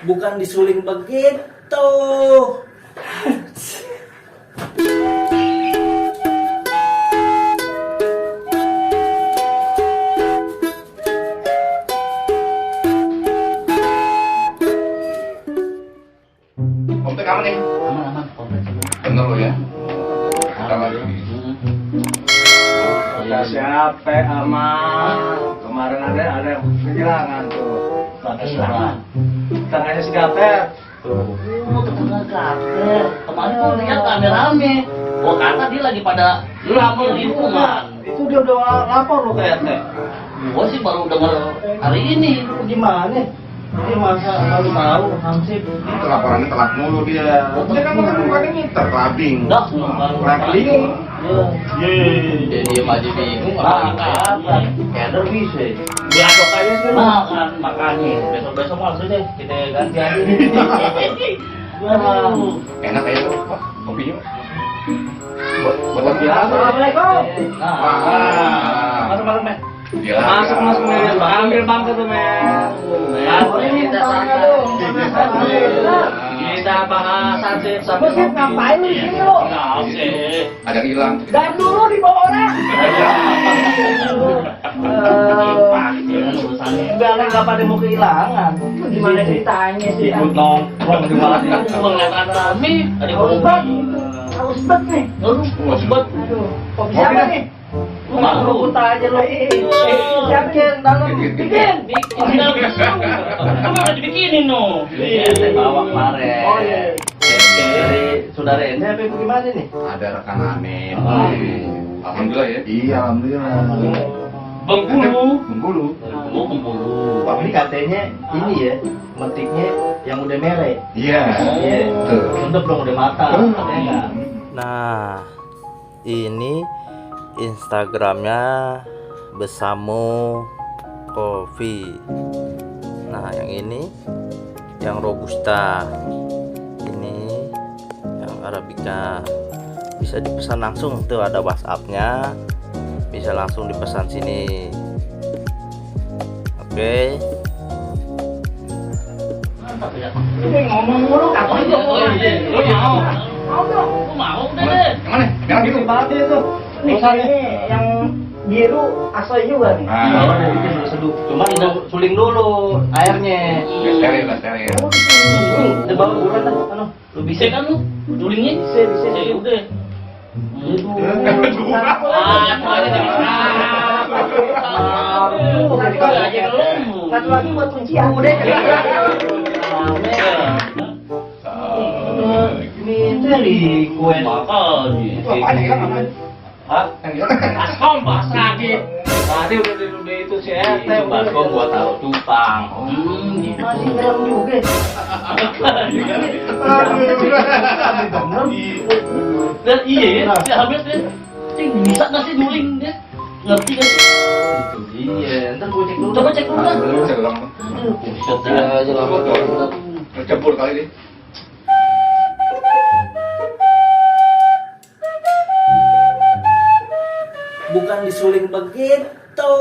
Bukan disuling begitu. Komplek aman nih? Aman, komplek semua. Bener lo ya? Kita lagi. Siapa aman? Kemarin ada yang kehilangan tuh. Kehilangan. Tangannya si Gaper. Tuh, tetangga kafe. Kemarin gua lihat rame-rame. Gua kata dia lagi pada ngambil lingkungan. Itu dia udah lapor lo ke RT. Gua sih baru dengar hari ini. Gimana? Dia masa baru tahu Hansip. Itu laporannya telat mulu dia. Dia kan bukan ngiter, labing. Dah, Labing. Dia diem aja bingung. Keder bisa. Beladok aja sih. Makan, makanya. Besok-besok langsung deh kita ganti aja. Aduh. Enak aja tuh. Wah, kopinya. Buat Assalamualaikum. Wah. Masuk, Men. Dia Masuk, Men. Ambil bangku tuh, Men. Ini tangannya dong. Kita bahas Hansip sama Hansip, ngapain lu di sini, lu? ada yang hilang. Dan dulu dibawa orang. Balik nggak pada mau kehilangan. Gimana ceritanya sih? Ikut nongkrong di mana sih? Ngeliat rame, ada Ausbat, ausbat nih. Aduh, ausbat. Aduh, kopi siapa nih? Lu malu. Rubuta aja lo. Siapa yang dalam? Bikin. Kamu udah dibikinin no. Iya, saya bawa kemarin. Oh iya. Dari saudara ente apa gimana nih? Ada rekan aneh. Ah. Alhamdulillah ya. Iya, alhamdulillah. Bengkulu. Bengkulu. Oh, Bengkulu. Tapi katanya ini ya, metiknya yang udah merah. Iya. Iya. Tuh. Untuk dong udah matang. Katanya. Nah, ini Instagramnya Besamo Coffee. Nah, yang ini yang Robusta, ini yang Arabica. Bisa dipesan langsung, tuh ada WhatsAppnya, bisa langsung dipesan sini. Oke. Ini ngomong mulu apa itu? Lu mau? Mau dong. Lu mau deh. Yang mana? Yang gitu. Banget itu. Ini yang biru asli juga nih. Ah. Ada bikin seduh. Cuma suling dulu airnya. Steril lah, steril. Udah bawa bulan dah. Anu, lu Bisa kan lu? Julingnya? Bisa. Ya udah. Satu lagi buat kuncian. Udah. Ini dari kue. Makanya. Itu apaan yang hilang, apaan? Hah? Yang hilang. Baskom bahas lagi. Tadi udah itu si RT. Baskom gua taruh cupang. Gitu. Masih dalam juga. Dan iya ya, si habis dia. Bisa nggak sih nuling dia? Ngerti kan? Itu dia. Ntar gue cek dulu. Coba cek dulu dah. Saya ulang. Buset aja lah. Ngecebur kali deh. Bukan disuling begitu.